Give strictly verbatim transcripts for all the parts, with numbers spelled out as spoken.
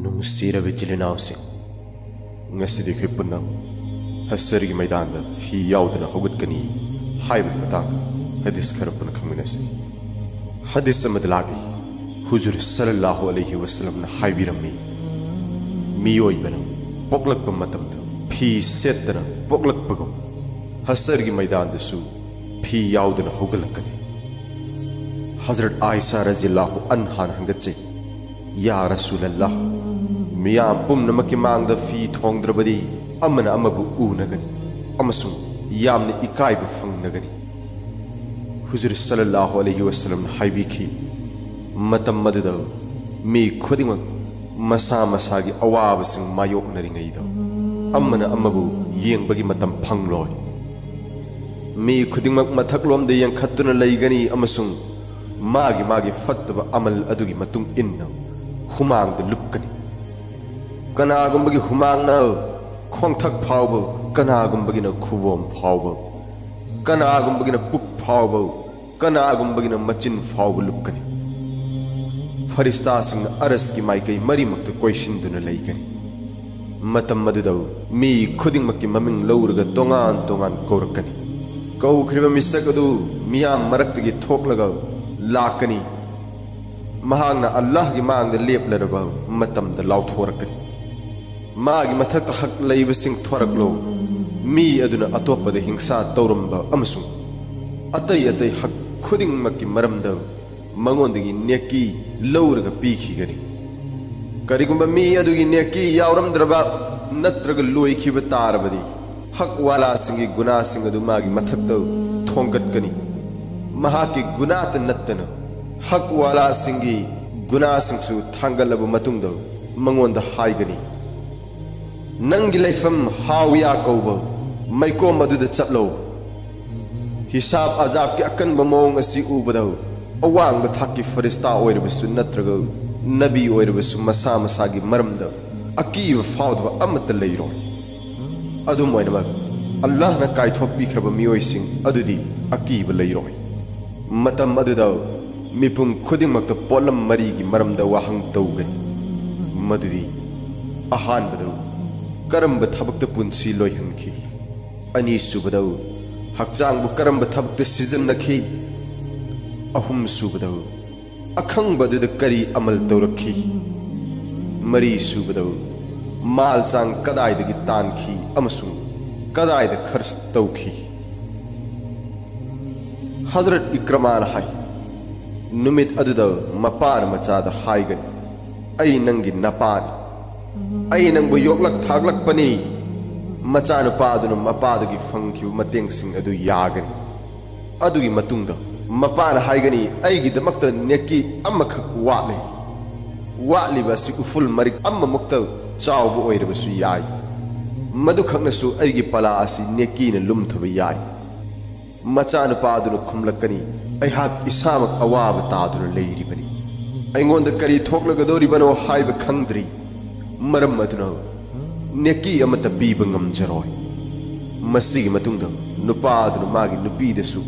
ꯅꯨꯡꯁꯤꯔꯕ ꯏꯆꯤꯜ ꯏꯅꯥꯎꯁꯤꯡ, ꯉꯁꯤꯗꯤ ꯑꯩꯈꯣꯏ ꯄꯨꯟꯅ ꯍꯁꯔꯒꯤ ꯃꯩꯗꯥꯟꯗ ꯐꯤ ꯌꯥꯎꯗꯅ ꯍꯧꯒꯠꯀꯅꯤ ꯍꯥꯏꯕꯒꯤ ꯃꯇꯥꯡꯗ ꯍꯗꯤꯁ ꯈꯔ ꯄꯨꯟꯅ ꯈꯪꯃꯤꯟꯅꯁꯤ꯫ ꯍꯗꯤꯁ ꯑꯃꯗ ꯂꯥꯛꯏ, ꯍꯨꯖꯨꯔ ꯁꯜꯂꯜꯂꯥꯍꯨ ꯑꯂꯩꯍꯤ ꯋꯁꯜꯂꯝꯅ ꯍꯥꯏꯕꯤꯔꯝꯃꯤ, ꯃꯤꯑꯣꯏꯕꯅ ꯄꯣꯛꯂꯛꯄ ꯃꯇꯝꯗ ꯐꯤ ꯁꯦꯠꯇꯅ ꯄꯣꯛꯂꯛꯄꯒꯨꯝ ꯍꯁꯔꯒꯤ ꯃꯩꯗꯥꯟꯗꯁꯨ ꯐꯤ ꯌꯥꯎꯗꯅ ꯍꯧꯒꯠꯂꯛꯀꯅꯤ꯫ ꯍꯖꯔꯠ ꯑꯥꯏꯁꯥ ꯔꯖꯤꯌꯜꯂꯥꯍꯨ ꯑꯟꯍꯥꯅ ꯍꯪꯒꯠꯆꯩ, "ꯌꯥ ꯔꯁꯨꯂꯜꯂꯥꯍ, ꯃꯤꯌꯥꯝ ꯄꯨꯝꯅꯃꯛꯀꯤ ꯃꯥꯡꯗ ꯐꯤ ꯊꯣꯡꯗ꯭ꯔꯕꯗꯤ ꯑꯃꯅ ꯑꯃꯕꯨ ꯎꯅꯒꯅꯤ ꯑꯃꯁꯨꯡ ꯌꯥꯝꯅ ꯏꯀꯥꯏꯕ ꯐꯪꯅꯒꯅꯤ꯫" ꯍꯨꯖꯨꯔ ꯁꯜꯂꯜꯂꯥꯍꯨ ꯑꯂꯩꯍꯤ ꯋꯁꯜꯂꯝꯅ ꯍꯥꯏꯕꯤꯈꯤ, ꯃꯇꯝ ꯑꯗꯨꯗ ꯃꯤ ꯈꯨꯗꯤꯡꯃꯛ ꯃꯁꯥ ꯃꯁꯥꯒꯤ ꯑꯋꯥꯕꯁꯤꯡ ꯃꯥꯌꯣꯛꯅꯔꯤꯉꯩꯗ ꯑꯃꯅ ꯑꯃꯕꯨ ꯌꯦꯡꯕꯒꯤ ꯃꯇꯝ ꯐꯪꯂꯣꯏ꯫ ꯃꯤ ꯈꯨꯗꯤꯡꯃꯛ ꯃꯊꯛꯂꯣꯝꯗ ꯌꯦꯡꯈꯠꯇꯨꯅ ꯂꯩꯒꯅꯤ ꯑꯃꯁꯨꯡ ꯃꯥꯒꯤ ꯃꯥꯒꯤ ꯐꯠꯇꯕ ꯑꯃꯜ ꯑꯗꯨꯒꯤ ꯃꯇꯨꯡ ꯏꯟꯅ ꯍꯨꯃꯥꯡꯗ ꯂꯨꯞꯀꯅꯤ꯫ ꯀꯅꯥꯒꯨꯝꯕꯒꯤ ꯍꯨꯃꯥꯡꯅ ꯈꯣꯡꯊꯛ ꯐꯥꯎꯕ, ꯀꯅꯥꯒꯨꯝꯕꯒꯤꯅ ꯈꯨꯕꯣꯝ ꯐꯥꯎꯕ, ꯀꯅꯥꯒꯨꯝꯕꯒꯤꯅ ꯄꯨꯛ ꯐꯥꯎꯕ, ꯀꯅꯥꯒꯨꯝꯕꯒꯤꯅ ꯃꯆꯤꯟ ꯐꯥꯎꯕ ꯂꯨꯞꯀꯅꯤ꯫ ꯐꯔꯤꯁꯇꯥꯁꯤꯡꯅ ꯑꯔꯁꯀꯤ ꯃꯥꯏꯀꯩ ꯃꯔꯤꯃꯛꯇ ꯀꯣꯏꯁꯤꯟꯗꯨꯅ ꯂꯩꯒꯅꯤ꯫ ꯃꯇꯝ ꯑꯗꯨꯗ ꯃꯤ ꯈꯨꯗꯤꯡꯃꯛꯀꯤ ꯃꯃꯤꯡ ꯂꯧꯔꯒ ꯇꯣꯉꯥꯟ ꯇꯣꯉꯥꯟ ꯀꯧꯔꯛꯀꯅꯤ꯫ ꯀꯧꯈ꯭ꯔꯤꯕ ꯃꯤꯁꯛ ꯑꯗꯨ ꯃꯤꯌꯥꯝ ꯃꯔꯛꯇꯒꯤ ꯊꯣꯛꯂꯒ ꯂꯥꯛꯀꯅꯤ꯫ ꯃꯍꯥꯛꯅ ꯑꯜꯂꯥꯍꯒꯤ ꯃꯥꯡꯗ ꯂꯦꯞꯂꯔꯕ ꯃꯇꯝꯗ ꯂꯥꯎꯊꯣꯔꯛꯀꯅꯤ, "ꯃꯥꯒꯤ ꯃꯊꯛꯇ ꯍꯛ ꯂꯩꯕꯁꯤꯡ ꯊꯣꯔꯛꯂꯣ꯫" ꯃꯤ ꯑꯗꯨꯅ ꯑꯇꯣꯞꯄꯗ ꯍꯤꯡꯁꯥ ꯇꯧꯔꯝꯕ ꯑꯃꯁꯨꯡ ꯑꯇꯩ ꯑꯇꯩ ꯍꯛ ꯈꯨꯗꯤꯡꯃꯛꯀꯤ ꯃꯔꯝꯗ ꯃꯉꯣꯟꯗꯒꯤ ꯅꯦꯀꯤ ꯂꯧꯔꯒ ꯄꯤꯈꯤꯒꯅꯤ꯫ ꯀꯔꯤꯒꯨꯝꯕ ꯃꯤ ꯑꯗꯨꯒꯤ ꯅꯦꯀꯤ ꯌꯥꯎꯔꯝꯗ꯭ꯔꯕ ꯅꯠꯇ꯭ꯔꯒ ꯂꯣꯏꯈꯤꯕ ꯇꯥꯔꯕꯗꯤ, ꯍꯛ ꯋꯥꯂꯥꯁꯤꯡꯒꯤ ꯒꯨꯅꯥꯁꯤꯡ ꯑꯗꯨ ꯃꯥꯒꯤ ꯃꯊꯛꯇ ꯊꯣꯡꯒꯠꯀꯅꯤ꯫ ꯃꯍꯥꯛꯀꯤ ꯒꯨꯅꯥꯇ ꯅꯠꯇꯅ ꯍꯛ ꯋꯥꯂꯥꯁꯤꯡꯒꯤ ꯒꯨꯅꯥꯁꯤꯡꯁꯨ ꯊꯥꯡꯒꯠꯂꯕ ꯃꯇꯨꯡꯗ ꯃꯉꯣꯟꯗ ꯍꯥꯏꯒꯅꯤ, "ꯅꯪꯒꯤ ꯂꯩꯐꯝ ꯍꯥꯋꯤꯌꯥ ꯀꯧꯕ ꯃꯩꯀꯣꯝ ꯑꯗꯨꯗ ꯆꯠꯂꯣ꯫" ꯍꯤꯁꯥꯕ ꯑꯖꯥꯕꯀꯤ ꯑꯀꯟꯕ ꯃꯑꯣꯡ ꯑꯁꯤ ꯎꯕꯗ, ꯑꯋꯥꯡꯕ ꯊꯥꯛꯀꯤ ꯐꯔꯤꯁꯇꯥ ꯑꯣꯏꯔꯕꯁꯨ ꯅꯠꯇ꯭ꯔꯒ ꯅꯕꯤ ꯑꯣꯏꯔꯕꯁꯨ, ꯃꯁꯥ ꯃꯁꯥꯒꯤ ꯃꯔꯝꯗ ꯑꯀꯤꯕ ꯐꯥꯎꯗꯕ ꯑꯃꯠꯇ ꯂꯩꯔꯣꯏ꯫ ꯑꯗꯨꯝ ꯑꯣꯏꯅꯃꯛ, ꯑꯜꯂꯥꯍꯅ ꯀꯥꯏꯊꯣꯛꯄꯤꯈ꯭ꯔꯕ ꯃꯤꯑꯣꯏꯁꯤꯡ ꯑꯗꯨꯗꯤ ꯑꯀꯤꯕ ꯂꯩꯔꯣꯏ꯫ ꯃꯇꯝ ꯑꯗꯨꯗ ꯃꯤꯄꯨꯝ ꯈꯨꯗꯤꯡꯃꯛꯇ ꯄꯣꯠꯂꯝ ꯃꯔꯤꯒꯤ ꯃꯔꯝꯗ ꯋꯥꯍꯪ ꯇꯧꯒꯅꯤ꯫ ꯃꯗꯨꯗꯤ, ꯑꯍꯥꯟꯕꯗ, ꯀꯔꯝꯕ ꯊꯕꯛꯇ ꯄꯨꯟꯁꯤ ꯂꯣꯏꯍꯟꯈꯤ? ꯑꯅꯤꯁꯨꯕꯗ, ꯍꯛꯆꯥꯡꯕꯨ ꯀꯔꯝꯕ ꯊꯕꯛꯇ ꯁꯤꯖꯤꯟꯅꯈꯤ? ꯑꯍꯨꯝꯁꯨꯕꯗ, ꯑꯈꯪꯕ ꯑꯗꯨꯗ ꯀꯔꯤ ꯑꯃꯜ ꯇꯧꯔꯛꯈꯤ? ꯃꯔꯤꯁꯨꯕꯗ, ꯃꯥꯜ ꯆꯥꯡ ꯀꯗꯥꯏꯗꯒꯤ ꯇꯥꯟꯈꯤ ꯑꯃꯁꯨꯡ ꯀꯗꯥꯏꯗ ꯈꯔꯆ ꯇꯧꯈꯤ? ꯍꯖꯔꯠ ꯏꯀ꯭ꯔꯃꯥꯅ ꯍꯥꯏ, ꯅꯨꯃꯤꯠ ꯑꯗꯨꯗ ꯃꯄꯥꯅ ꯃꯆꯥꯗ ꯍꯥꯏꯒꯅꯤ, "ꯑꯩ ꯅꯪꯒꯤ ꯅꯄꯥꯅꯤ, ꯑꯩ ꯅꯪꯕꯨ ꯌꯣꯛꯂꯛ ꯊꯥꯛꯂꯛꯄꯅꯤ"꯫ ꯃꯆꯥꯅꯨꯄꯥ ꯑꯗꯨꯅ ꯃꯄꯥꯗꯒꯤ ꯐꯪꯈꯤꯕ ꯃꯇꯦꯡꯁꯤꯡ ꯑꯗꯨ ꯌꯥꯒꯅꯤ꯫ ꯑꯗꯨꯒꯤ ꯃꯇꯨꯡꯗ ꯃꯄꯥꯅ ꯍꯥꯏꯒꯅꯤ, "ꯑꯩꯒꯤꯗꯃꯛꯇ ꯅꯦꯀꯤ ꯑꯃꯈꯛ ꯋꯥꯠꯂꯦ꯫ ꯋꯥꯠꯂꯤꯕ ꯑꯁꯤ ꯎꯐꯨꯜ ꯃꯔꯤꯛ ꯑꯃꯃꯨꯛꯇ ꯆꯥꯎꯕ ꯑꯣꯏꯔꯕꯁꯨ ꯌꯥꯏ꯫ ꯃꯗꯨꯈꯛꯅꯁꯨ ꯑꯩꯒꯤ ꯄꯂꯥ ꯑꯁꯤ ꯅꯦꯀꯤꯅ ꯂꯨꯝꯊꯕ ꯌꯥꯏ"꯫ ꯃꯆꯥꯅꯨꯄꯥ ꯑꯗꯨꯅ ꯈꯨꯝꯂꯛꯀꯅꯤ, "ꯑꯩꯍꯥꯛ ꯏꯁꯥꯃꯛ ꯑꯋꯥꯕ ꯇꯥꯗꯨꯅ ꯂꯩꯔꯤꯕꯅꯤ꯫ ꯑꯩꯉꯣꯟꯗ ꯀꯔꯤ ꯊꯣꯛꯂꯒꯗꯧꯔꯤꯕꯅꯣ ꯍꯥꯏꯕ ꯈꯪꯗ꯭ꯔꯤ꯫ ꯃꯔꯝ ꯑꯗꯨꯅ ꯅꯦꯀꯤ ꯑꯃꯠꯇ ꯄꯤꯕ ꯉꯝꯖꯔꯣꯏ"꯫ ꯃꯁꯤꯒꯤ ꯃꯇꯨꯡꯗ ꯅꯨꯄꯥ ꯑꯗꯨꯅ ꯃꯥꯒꯤ ꯅꯨꯄꯤꯗꯁꯨ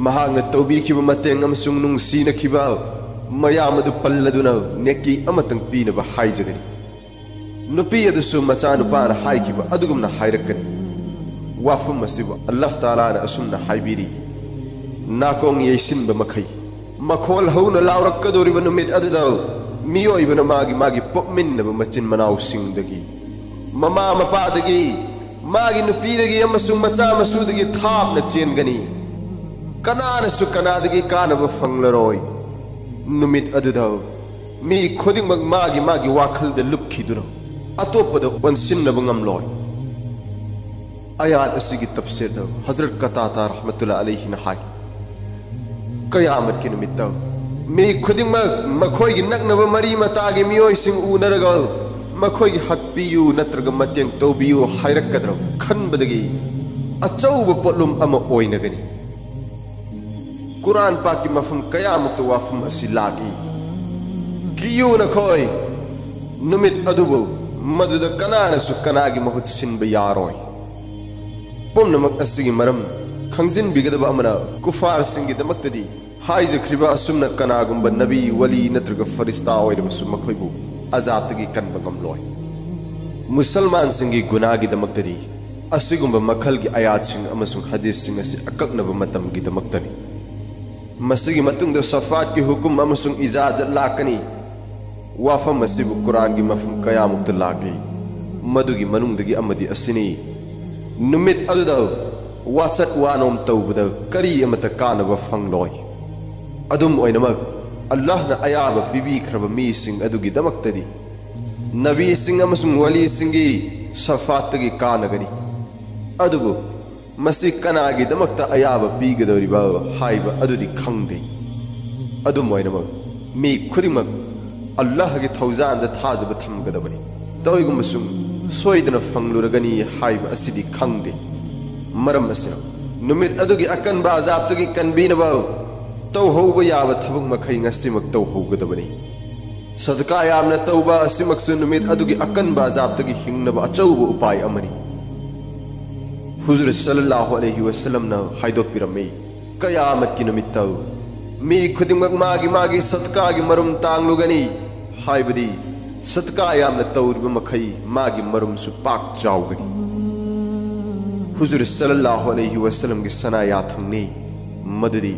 ꯃꯍꯥꯛꯅ ꯇꯧꯕꯤꯈꯤꯕ ꯃꯇꯦꯡ ꯑꯃꯁꯨꯡ ꯅꯨꯡꯁꯤꯅꯈꯤꯕ ꯃꯌꯥꯝ ꯑꯗꯨ ꯄꯜꯂꯗꯨꯅ ꯅꯦꯀꯤ ꯑꯃꯇꯪ ꯄꯤꯅꯕ ꯍꯥꯏꯖꯒꯅꯤ꯫ ꯅꯨꯄꯤ ꯑꯗꯨꯁꯨ ꯃꯆꯥꯅꯨꯄꯥꯅ ꯍꯥꯏꯈꯤꯕ ꯑꯗꯨꯒꯨꯝꯅ ꯍꯥꯏꯔꯛꯀꯅꯤ꯫ ꯋꯥꯐꯝ ꯑꯁꯤꯕꯨ ꯑꯜꯂꯥꯍ ꯇꯥꯂꯥꯅ ꯑꯁꯨꯝꯅ ꯍꯥꯏꯕꯤꯔꯤ, "ꯅꯥꯀꯣꯡ ꯌꯩꯁꯤꯟꯕ ꯃꯈꯩ, ꯃꯈꯣꯜ ꯍꯧꯅ ꯂꯥꯎꯔꯛꯀꯗꯧꯔꯤꯕ ꯅꯨꯃꯤꯠ ꯑꯗꯨꯗ ꯃꯤꯑꯣꯏꯕꯅ ꯃꯥꯒꯤ ꯃꯥꯒꯤ ꯄꯣꯛꯃꯤꯟꯅꯕ ꯃꯆꯤꯟ ꯃꯅꯥꯎꯁꯤꯡꯗꯒꯤ, ꯃꯃꯥ ꯃꯄꯥꯗꯒꯤ, ꯃꯥꯒꯤ ꯅꯨꯄꯤꯗꯒꯤ ꯑꯃꯁꯨꯡ ꯃꯆꯥ ꯃꯁꯨꯗꯒꯤ ꯊꯥꯞꯅ ꯆꯦꯟꯒꯅꯤ꯫ ꯀꯅꯥꯅꯁꯨ ꯀꯅꯥꯗꯒꯤ ꯀꯥꯟꯅꯕ ꯐꯪꯂꯔꯣꯏ꯫ ꯅꯨꯃꯤꯠ ꯑꯗꯨꯗ ꯃꯤ ꯈꯨꯗꯤꯡꯃꯛ ꯃꯥꯒꯤ ꯃꯥꯒꯤ ꯋꯥꯈꯜꯗ ꯂꯨꯞꯈꯤꯗꯨꯅ ꯑꯇꯣꯞꯄꯗ ꯑꯣꯟꯁꯤꯟꯅꯕ ꯉꯝꯂꯣꯏ"꯫ ꯑꯌꯥꯠ ꯑꯁꯤꯒꯤ ꯇꯐꯁꯤꯔꯗ ꯍꯖꯔꯠ ꯀꯇꯥꯇꯥ ꯔꯍꯃꯇꯨꯜꯂꯥ ꯑꯂꯩꯍꯤꯅ ꯍꯥꯏ, "ꯀꯌꯥꯃꯠꯀꯤ ꯅꯨꯃꯤꯠꯇ ꯃꯤ ꯈꯨꯗꯤꯡꯃꯛ ꯃꯈꯣꯏꯒꯤ ꯅꯛꯅꯕ ꯃꯔꯤ ꯃꯇꯥꯒꯤ ꯃꯤꯑꯣꯏꯁꯤꯡ ꯎꯅꯔꯒ ꯃꯈꯣꯏꯒꯤ ꯍꯥꯠꯄꯤꯌꯨ ꯅꯠꯇ꯭ꯔꯒ ꯃꯇꯦꯡ ꯇꯧꯕꯤꯌꯨ ꯍꯥꯏꯔꯛꯀꯗ꯭ꯔꯥ ꯈꯟꯕꯗꯒꯤ ꯑꯆꯧꯕ ꯄꯣꯠꯂꯨꯝ ꯑꯃ ꯑꯣꯏꯅꯒꯅꯤ"꯫ ꯀꯨꯔꯥꯟ ꯄꯥꯛꯀꯤ ꯃꯐꯝ ꯀꯌꯥꯃꯨꯛꯇ ꯋꯥꯐꯝ ꯑꯁꯤ ꯂꯥꯛꯏ꯫ ꯀꯤꯌꯨ ꯅꯈꯣꯏ, ꯅꯨꯃꯤꯠ ꯑꯗꯨꯕꯨ ꯃꯗꯨꯗ ꯀꯅꯥꯅꯁꯨ ꯀꯅꯥꯒꯤ ꯃꯍꯨꯠ ꯁꯤꯟꯕ ꯌꯥꯔꯣꯏ꯫ ꯄꯨꯝꯅꯃꯛ ꯑꯁꯤꯒꯤ ꯃꯔꯝ ꯈꯪꯖꯤꯟꯕꯤꯒꯗꯕ ꯑꯃꯅ, ꯀꯨꯐꯥꯔꯁꯤꯡꯒꯤꯗꯃꯛꯇꯗꯤ ꯍꯥꯏꯖꯈ꯭ꯔꯤꯕ ꯑꯁꯨꯝꯅ ꯀꯅꯥꯒꯨꯝꯕ ꯅꯕꯤ, ꯋꯂꯤ ꯅꯠꯇ꯭ꯔꯒ ꯐꯔꯤꯁꯇꯥ ꯑꯣꯏꯔꯕꯁꯨ ꯃꯈꯣꯏꯕꯨ ꯑꯖꯥꯕꯇꯒꯤ ꯀꯟꯕ ꯉꯝꯂꯣꯏ꯫ ꯃꯨꯁꯜꯃꯥꯟꯁꯤꯡꯒꯤ ꯒꯨꯅꯥꯒꯤꯗꯃꯛꯇꯗꯤ ꯑꯁꯤꯒꯨꯝꯕ ꯃꯈꯜꯒꯤ ꯑꯌꯥꯠꯁꯤꯡ ꯑꯃꯁꯨꯡ ꯍꯗꯤꯁꯁꯤꯡ ꯑꯁꯤ ꯑꯀꯛꯅꯕ ꯃꯇꯝꯒꯤꯗꯃꯛꯇꯅꯤ꯫ ꯃꯁꯤꯒꯤ ꯃꯇꯨꯡꯗ ꯁꯐꯥꯠꯀꯤ ꯍꯨꯀꯨꯝ ꯑꯃꯁꯨꯡ ꯏꯖꯥꯖꯠ ꯂꯥꯛꯀꯅꯤ꯫ ꯋꯥꯐꯝ ꯑꯁꯤꯕꯨ ꯀꯨꯔꯥꯟꯒꯤ ꯃꯐꯝ ꯀꯌꯥꯃꯨꯛꯇ ꯂꯥꯛꯂꯤ꯫ ꯃꯗꯨꯒꯤ ꯃꯅꯨꯡꯗꯒꯤ ꯑꯃꯗꯤ ꯑꯁꯤꯅꯤ: ꯅꯨꯃꯤꯠ ꯑꯗꯨꯗ ꯋꯥꯆꯠ ꯋꯥꯅꯣꯝ ꯇꯧꯕꯗ ꯀꯔꯤ ꯑꯃꯠꯇ ꯀꯥꯟꯅꯕ ꯐꯪꯂꯣꯏ꯫ ꯑꯗꯨꯝ ꯑꯣꯏꯅꯃꯛ, ꯑꯜꯂꯥꯍꯅ ꯑꯌꯥꯕ ꯄꯤꯕꯤꯈ꯭ꯔꯕ ꯃꯤꯁꯤꯡ ꯑꯗꯨꯒꯤꯗꯃꯛꯇꯗꯤ ꯅꯕꯤꯁꯤꯡ ꯑꯃꯁꯨꯡ ꯋꯥꯂꯤꯁꯤꯡꯒꯤ ꯁꯐꯥꯠꯇꯒꯤ ꯀꯥꯟꯅꯒꯅꯤ꯫ ꯑꯗꯨꯕꯨ ꯃꯁꯤ ꯀꯅꯥꯒꯤꯗꯃꯛꯇ ꯑꯌꯥꯕ ꯄꯤꯒꯗꯧꯔꯤꯕ ꯍꯥꯏꯕ ꯑꯗꯨꯗꯤ ꯈꯪꯗꯦ꯫ ꯑꯗꯨꯝ ꯑꯣꯏꯅꯃꯛ, ꯃꯤ ꯈꯨꯗꯤꯡꯃꯛ ꯑꯜꯂꯥꯍꯒꯤ ꯊꯧꯖꯥꯟꯗ ꯊꯥꯖꯕ ꯊꯝꯒꯗꯕꯅꯤ꯫ ꯇꯧꯏꯒꯨꯝꯕꯁꯨ ꯁꯣꯏꯗꯅ ꯐꯪꯂꯨꯔꯒꯅꯤ ꯍꯥꯏꯕ ꯑꯁꯤꯗꯤ ꯈꯪꯗꯦ꯫ ꯃꯔꯝ ꯑꯁꯤꯅ, ꯅꯨꯃꯤꯠ ꯑꯗꯨꯒꯤ ꯑꯀꯟꯕ ꯑꯖꯥꯕꯇꯒꯤ ꯀꯟꯕꯤꯅꯕ ꯇꯧꯍꯧꯕ ꯌꯥꯕ ꯊꯕꯛ ꯃꯈꯩ ꯉꯁꯤꯃꯛ ꯇꯧꯍꯧꯒꯗꯕꯅꯤ꯫ ꯁꯗꯀꯥ ꯌꯥꯝꯅ ꯇꯧꯕ ꯑꯁꯤꯃꯛꯁꯨ ꯅꯨꯃꯤꯠ ꯑꯗꯨꯒꯤ ꯑꯀꯟꯕ ꯑꯖꯥꯕꯇꯒꯤ ꯍꯤꯡꯅꯕ ꯑꯆꯧꯕ ꯎꯄꯥꯏ ꯑꯃꯅꯤ꯫ ꯍꯨꯖꯨꯔ ꯁꯜꯂꯜꯂꯥꯍꯨ ꯑꯂꯩꯍꯤ ꯋꯁꯜꯂꯝꯅ ꯍꯥꯏꯗꯣꯛꯄꯤꯔꯝꯃꯤ, "ꯀꯌꯥꯃꯠꯀꯤ ꯅꯨꯃꯤꯠꯇ ꯃꯤ ꯈꯨꯗꯤꯡꯃꯛ ꯃꯥꯒꯤ ꯃꯥꯒꯤ ꯁꯗꯀꯥꯒꯤ ꯃꯔꯨꯝ ꯇꯥꯡꯂꯨꯒꯅꯤ", ꯍꯥꯏꯕꯗꯤ ꯁꯗꯀꯥ ꯌꯥꯝꯅ ꯇꯧꯔꯤꯕ ꯃꯈꯩ ꯃꯥꯒꯤ ꯃꯔꯨꯝꯁꯨ ꯄꯥꯛ ꯆꯥꯎꯒꯅꯤ꯫ ꯍꯨꯖꯨꯔ ꯁꯜꯂꯜꯂꯥꯍꯨ ꯑꯂꯩꯍꯤ ꯋꯁꯜꯂꯝꯒꯤ ꯁꯅꯥ ꯌꯥꯊꯪꯅꯤ ꯃꯗꯨꯗꯤ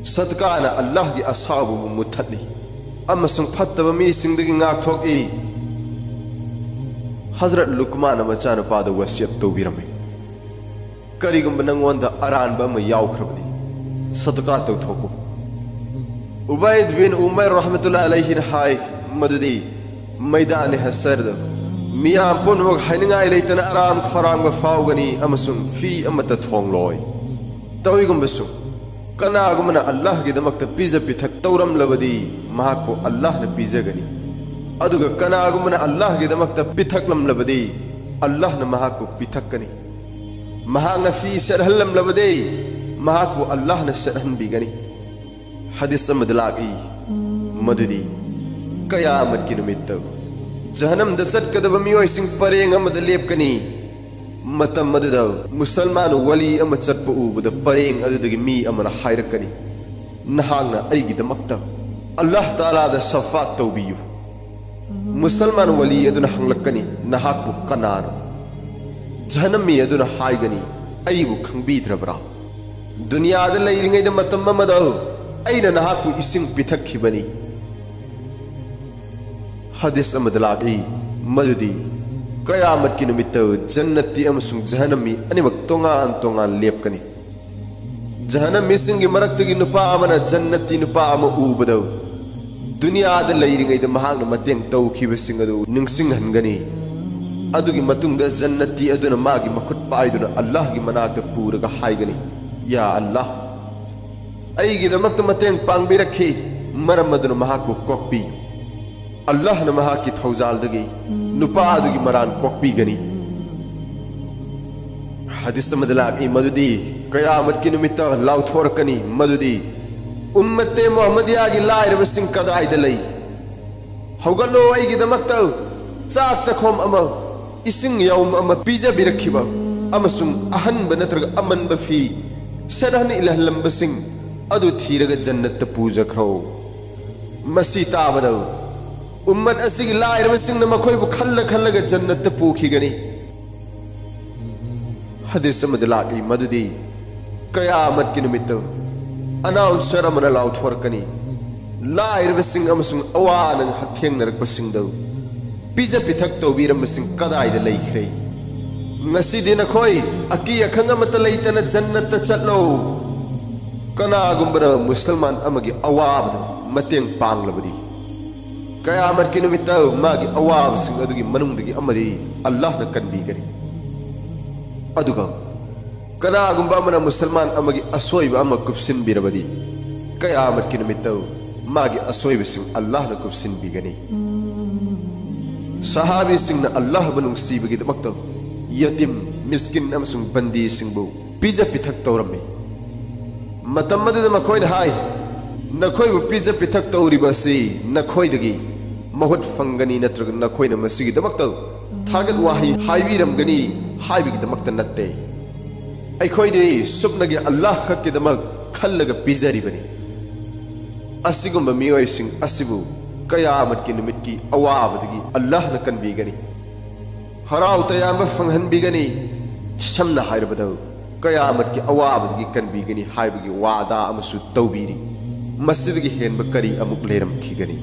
ꯁꯗꯀꯥꯅ ꯑꯜꯂꯥꯍꯒꯤ ꯑꯁꯥꯎꯕꯕꯨ ꯃꯨꯠꯊꯠꯂꯤ ꯑꯃꯁꯨꯡ ꯐꯠꯇꯕ ꯃꯤꯁꯤꯡꯗꯒꯤ ꯉꯥꯛꯊꯣꯛꯏ꯫ ꯍꯖꯔꯠ ꯂꯨꯛꯃꯥꯟꯅ ꯃꯆꯥꯅꯨꯄꯥꯗ ꯋꯁꯤꯌꯠ ꯇꯧꯕꯤꯔꯝꯃꯤ, "ꯀꯔꯤꯒꯨꯝꯕ ꯅꯪꯉꯣꯟꯗ ꯑꯔꯥꯟꯕ ꯑꯃ ꯌꯥꯎꯈ꯭ꯔꯕꯗꯤ, ꯁꯗꯀꯥ ꯇꯧꯊꯣꯛꯎ꯫" ꯎꯕꯩꯗ ꯕꯤꯟ ꯎꯃꯩꯔ ꯔꯍꯃꯇꯨꯜꯂꯥꯍꯤ ꯑꯂꯩꯍꯤꯅ ꯍꯥꯏ ꯃꯗꯨꯗꯤ ꯃꯩꯗꯥꯅꯦ ꯍꯁꯔꯗ ꯃꯤꯌꯥꯝ ꯄꯨꯝꯅꯃꯛ ꯍꯥꯏꯅꯤꯡꯉꯥꯏ ꯂꯩꯇꯅ ꯑꯔꯥꯝ ꯈꯧꯔꯥꯡꯕ ꯐꯥꯎꯒꯅꯤ ꯑꯃꯁꯨꯡ ꯐꯤ ꯑꯃꯠꯇ ꯊꯣꯡꯂꯣꯏ꯫ ꯇꯧꯏꯒꯨꯝꯕꯁꯨ, ꯀꯅꯥꯒꯨꯝꯕꯅ ꯑꯜꯂꯥꯍꯒꯤꯗꯃꯛꯇ ꯄꯤꯖ ꯄꯤꯊꯛ ꯇꯧꯔꯝꯂꯕꯗꯤ ꯃꯍꯥꯛꯄꯨ ꯑꯜꯂꯥꯍꯅ ꯄꯤꯖꯒꯅꯤ꯫ ꯑꯗꯨꯒ ꯀꯅꯥꯒꯨꯝꯕꯅ ꯑꯜꯂꯥꯍꯒꯤꯗꯃꯛꯇ ꯄꯤꯊꯛꯂꯝꯂꯕꯗꯤ ꯑꯜꯂꯥꯍꯅ ꯃꯍꯥꯛꯄꯨ ꯄꯤꯊꯛꯀꯅꯤ꯫ ꯃꯍꯥꯛꯅ ꯐꯤ ꯁꯦꯠꯍꯜꯂꯝꯂꯕꯗꯤ ꯃꯍꯥꯛꯄꯨ ꯑꯜꯂꯥꯍꯅ ꯁꯦꯠꯍꯟꯕꯤꯒꯅꯤ꯫ ꯍꯗꯤꯁ ꯑꯃꯗ ꯂꯥꯛꯏ ꯃꯗꯨꯗꯤ ꯀꯌꯥꯃꯠꯀꯤ ꯅꯨꯃꯤꯠꯇ ꯖꯍꯅꯝꯗ ꯆꯠꯀꯗꯕ ꯃꯤꯑꯣꯏꯁꯤꯡ ꯄꯔꯦꯡ ꯑꯃꯗ ꯂꯦꯞꯀꯅꯤ꯫ ꯃꯇꯝ ꯑꯗꯨꯗ ꯃꯨꯁꯜꯃꯥꯟ ꯋꯥꯂꯤ ꯑꯃ ꯆꯠꯄ ꯎꯕꯗ ꯄꯔꯦꯡ ꯑꯗꯨꯗꯒꯤ ꯃꯤ ꯑꯃꯅ ꯍꯥꯏꯔꯛꯀꯅꯤ, "ꯅꯍꯥꯛꯅ ꯑꯩꯒꯤꯗꯃꯛꯇ ꯑꯜꯂꯥꯍ ꯇꯥꯂꯥꯗ ꯁꯐꯥꯠ ꯇꯧꯕꯤꯌꯨ꯫ ꯃꯨꯁꯜꯃꯥꯟ ꯋꯥꯂꯤ ꯑꯗꯨꯅ ꯍꯪꯂꯛꯀꯅꯤ, "ꯅꯍꯥꯛꯄꯨ ꯀꯅꯥꯅꯣ?" ꯖꯍꯟꯅꯃꯤ ꯑꯗꯨꯅ ꯍꯥꯏꯒꯅꯤ, "ꯑꯩꯕꯨ ꯈꯪꯕꯤꯗ꯭ꯔꯕ꯭ꯔꯥ? ꯗꯨꯅꯤꯌꯥꯗ ꯂꯩꯔꯤꯉꯩꯗ ꯃꯇꯝ ꯑꯃꯗ ꯑꯩꯅ ꯅꯍꯥꯛꯄꯨ ꯏꯁꯤꯡ ꯄꯤꯊꯛꯈꯤꯕꯅꯤ"꯫ ꯍꯗꯤꯁ ꯑꯃꯗ ꯂꯥꯛꯏ ꯃꯗꯨꯗꯤ ꯀꯌꯥꯃꯠꯀꯤ ꯅꯨꯃꯤꯠꯇ ꯖꯟꯅꯠꯇꯤ ꯑꯃꯁꯨꯡ ꯖꯍꯟꯅꯃꯤ ꯑꯅꯤꯃꯛ ꯇꯣꯉꯥꯟ ꯇꯣꯉꯥꯟ ꯂꯦꯞꯀꯅꯤ꯫ ꯖꯍꯟꯅꯃꯤꯁꯤꯡꯒꯤ ꯃꯔꯛꯇꯒꯤ ꯅꯨꯄꯥ ꯑꯃꯅ ꯖꯟꯅꯠꯇꯤ ꯅꯨꯄꯥ ꯑꯃ ꯎꯕꯗ ꯗꯨꯅꯤꯌꯥꯗ ꯂꯩꯔꯤꯉꯩꯗ ꯃꯍꯥꯛꯅ ꯃꯇꯦꯡ ꯇꯧꯈꯤꯕꯁꯤꯡ ꯑꯗꯨ ꯅꯤꯡꯁꯤꯡꯍꯟꯒꯅꯤ꯫ ꯑꯗꯨꯒꯤ ꯃꯇꯨꯡꯗ ꯖꯟꯅꯠꯇꯤ ꯑꯗꯨꯅ ꯃꯥꯒꯤ ꯃꯈꯨꯠ ꯄꯥꯏꯗꯨꯅ ꯑꯜꯂꯥꯍꯒꯤ ꯃꯅꯥꯛꯇ ꯄꯨꯔꯒ ꯍꯥꯏꯒꯅꯤ, "ꯌꯥ ꯑꯜꯂꯥꯍ, ꯑꯩꯒꯤꯗꯃꯛꯇ ꯃꯇꯦꯡ ꯄꯥꯡꯕꯤꯔꯛꯈꯤ, ꯃꯔꯝ ꯑꯗꯨꯅ ꯃꯍꯥꯛꯄꯨ ꯀꯣꯛꯄꯤꯌꯨ"꯫ ꯑꯜꯂꯥꯍꯅ ꯃꯍꯥꯛꯀꯤ ꯊꯧꯖꯥꯜꯗꯒꯤ ꯅꯨꯄꯥ ꯑꯗꯨꯒꯤ ꯃꯔꯥꯟ ꯀꯣꯛꯄꯤꯒꯅꯤ꯫ ꯍꯗꯤꯁ ꯑꯃꯗ ꯂꯥꯛꯏ ꯃꯗꯨꯗꯤ ꯀꯌꯥꯃꯠꯀꯤ ꯅꯨꯃꯤꯠꯇ ꯂꯥꯎꯊꯣꯔꯛꯀꯅꯤ ꯃꯗꯨꯗꯤ, "ꯎꯝꯃꯠꯇꯦ ꯃꯨꯍꯝꯃꯗꯤꯌꯥꯒꯤ ꯂꯥꯏꯔꯕꯁꯤꯡ ꯀꯗꯥꯏꯗ ꯂꯩ? ꯍꯧꯒꯠꯂꯣ, ꯑꯩꯒꯤꯗꯃꯛꯇ ꯆꯥꯛ ꯆꯥꯈꯣꯝ ꯑꯃ, ꯏꯁꯤꯡ ꯌꯥꯎꯝ ꯑꯃ ꯄꯤꯖꯕꯤꯔꯛꯈꯤꯕ ꯑꯃꯁꯨꯡ ꯑꯍꯟꯕ ꯅꯠꯇ꯭ꯔꯒ ꯑꯃꯟꯕ ꯐꯤ ꯁꯦꯠꯍꯟ ꯏꯜꯍꯜꯂꯝꯕꯁꯤꯡ ꯑꯗꯨ ꯊꯤꯔꯒ ꯖꯟꯅꯠꯇ ꯄꯨꯖꯈ꯭ꯔꯣ"꯫ ꯃꯁꯤ ꯇꯥꯕꯗ ꯎꯝꯃꯠ ꯑꯁꯤꯒꯤ ꯂꯥꯏꯔꯕꯁꯤꯡꯅ ꯃꯈꯣꯏꯕꯨ ꯈꯜꯂ ꯈꯜꯂꯒ ꯖꯟꯅꯠꯇ ꯄꯨꯈꯤꯒꯅꯤ꯫ ꯍꯗꯤꯁ ꯑꯃꯗ ꯂꯥꯛꯂꯤ ꯃꯗꯨꯗꯤ ꯀꯌꯥꯃꯠꯀꯤ ꯅꯨꯃꯤꯠꯇ ꯑꯅꯥꯎꯟꯁꯔ ꯑꯃꯅ ꯂꯥꯎꯊꯣꯔꯛꯀꯅꯤ, "ꯂꯥꯏꯔꯕꯁꯤꯡ ꯑꯃꯁꯨꯡ ꯑꯋꯥ ꯑꯅꯥ ꯍꯛꯊꯦꯡꯅꯔꯛꯄꯁꯤꯡꯗ ꯄꯤꯖ ꯄꯤꯊꯛ ꯇꯧꯕꯤꯔꯝꯕꯁꯤꯡ ꯀꯗꯥꯏꯗ ꯂꯩꯈ꯭ꯔꯦ? ꯉꯁꯤꯗꯤ ꯅꯈꯣꯏ ꯑꯀꯤ ꯑꯈꯪ ꯑꯃꯠꯇ ꯂꯩꯇꯅ ꯖꯟꯅꯠꯇ ꯆꯠꯂꯣ"꯫ ꯀꯅꯥꯒꯨꯝꯕꯅ ꯃꯨꯁꯜꯃꯥꯟ ꯑꯃꯒꯤ ꯑꯋꯥꯕꯗ ꯃꯇꯦꯡ ꯄꯥꯡꯂꯕꯗꯤ, ꯀꯌꯥꯃꯠꯀꯤ ꯅꯨꯃꯤꯠꯇ ꯃꯥꯒꯤ ꯑꯋꯥꯕꯁꯤꯡ ꯑꯗꯨꯒꯤ ꯃꯅꯨꯡꯗꯒꯤ ꯑꯃꯗꯤ ꯑꯜꯂꯥꯍꯅ ꯀꯟꯕꯤꯒꯅꯤ꯫ ꯑꯗꯨꯒ ꯀꯅꯥꯒꯨꯝꯕ ꯑꯃꯅ ꯃꯨꯁꯜꯃꯥꯟ ꯑꯃꯒꯤ ꯑꯁꯣꯏꯕ ꯑꯃ ꯀꯨꯞꯁꯤꯟꯕꯤꯔꯕꯗꯤ, ꯀꯌꯥꯃꯠꯀꯤ ꯅꯨꯃꯤꯠꯇ ꯃꯥꯒꯤ ꯑꯁꯣꯏꯕꯁꯤꯡ ꯑꯜꯂꯥꯍꯅ ꯀꯨꯞꯁꯤꯟꯕꯤꯒꯅꯤ꯫ ꯁꯍꯥꯕꯤꯁꯤꯡꯅ ꯑꯜꯂꯥꯍꯕꯨ ꯅꯨꯡꯁꯤꯕꯒꯤꯗꯃꯛꯇ ꯌꯇꯤꯝ, ꯃꯤꯁꯀꯤꯟ ꯑꯃꯁꯨꯡ ꯕꯟꯗꯤꯁꯤꯡꯕꯨ ꯄꯤꯖ ꯄꯤꯊꯛ ꯇꯧꯔꯝꯃꯤ꯫ ꯃꯇꯝ ꯑꯗꯨꯗ ꯃꯈꯣꯏꯅ ꯍꯥꯏ, "ꯅꯈꯣꯏꯕꯨ ꯄꯤꯖ ꯄꯤꯊꯛ ꯇꯧꯔꯤꯕ ꯑꯁꯤ ꯅꯈꯣꯏꯗꯒꯤ ꯃꯍꯨꯠ ꯐꯪꯒꯅꯤ ꯅꯠꯇ꯭ꯔꯒ ꯅꯈꯣꯏꯅ ꯃꯁꯤꯒꯤꯗꯃꯛꯇ ꯊꯥꯒꯠ ꯋꯥꯍꯩ ꯍꯥꯏꯕꯤꯔꯝꯒꯅꯤ ꯍꯥꯏꯕꯒꯤꯗꯃꯛꯇ ꯅꯠꯇꯦ꯫ ꯑꯩꯈꯣꯏꯗꯤ ꯁꯨꯞꯅꯒꯤ ꯑꯜꯂꯥꯍ ꯈꯛꯀꯤꯗꯃꯛ ꯈꯜꯂꯒ ꯄꯤꯖꯔꯤꯕꯅꯤ"꯫ ꯑꯁꯤꯒꯨꯝꯕ ꯃꯤꯑꯣꯏꯁꯤꯡ ꯑꯁꯤꯕꯨ ꯀꯌꯥꯃꯠꯀꯤ ꯅꯨꯃꯤꯠꯀꯤ ꯑꯋꯥꯕꯗꯒꯤ ꯑꯜꯂꯥꯍꯅ ꯀꯟꯕꯤꯒꯅꯤ, ꯍꯔꯥꯎ ꯇꯌꯥꯝꯕ ꯐꯪꯍꯟꯕꯤꯒꯅꯤ꯫ ꯁꯝꯅ ꯍꯥꯏꯔꯕꯗ, ꯀꯌꯥꯃꯠꯀꯤ ꯑꯋꯥꯕꯗꯒꯤ ꯀꯟꯕꯤꯒꯅꯤ ꯍꯥꯏꯕꯒꯤ ꯋꯥꯗꯥ ꯑꯃꯁꯨ ꯇꯧꯕꯤꯔꯤ꯫ ꯃꯁꯤꯗꯒꯤ ꯍꯦꯟꯕ ꯀꯔꯤ ꯑꯃꯨꯛ ꯂꯩꯔꯝꯈꯤꯒꯅꯤ?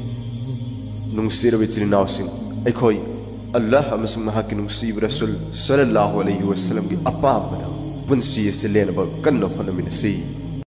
ꯅꯨꯡꯁꯤꯔꯕ ꯏꯆꯤꯟ ꯏꯅꯥꯎꯁꯤꯡ, ꯑꯩꯈꯣꯏ ꯑꯜꯂꯥꯍ ꯑꯃꯁꯨꯡ ꯃꯍꯥꯛꯀꯤ ꯅꯨꯡꯁꯤꯕ ꯔꯁꯨꯜ ꯁꯜꯂꯜꯂꯥꯍꯨ ꯑꯂꯩꯍꯤ ꯋꯁꯜꯂꯝꯒꯤ ꯑꯄꯥꯝꯕꯗ ꯄꯨꯟꯁꯤ ꯑꯁꯤ ꯂꯦꯟꯅꯕ ꯀꯟꯅ ꯍꯣꯠꯅꯃꯤꯟꯅꯁꯤ꯫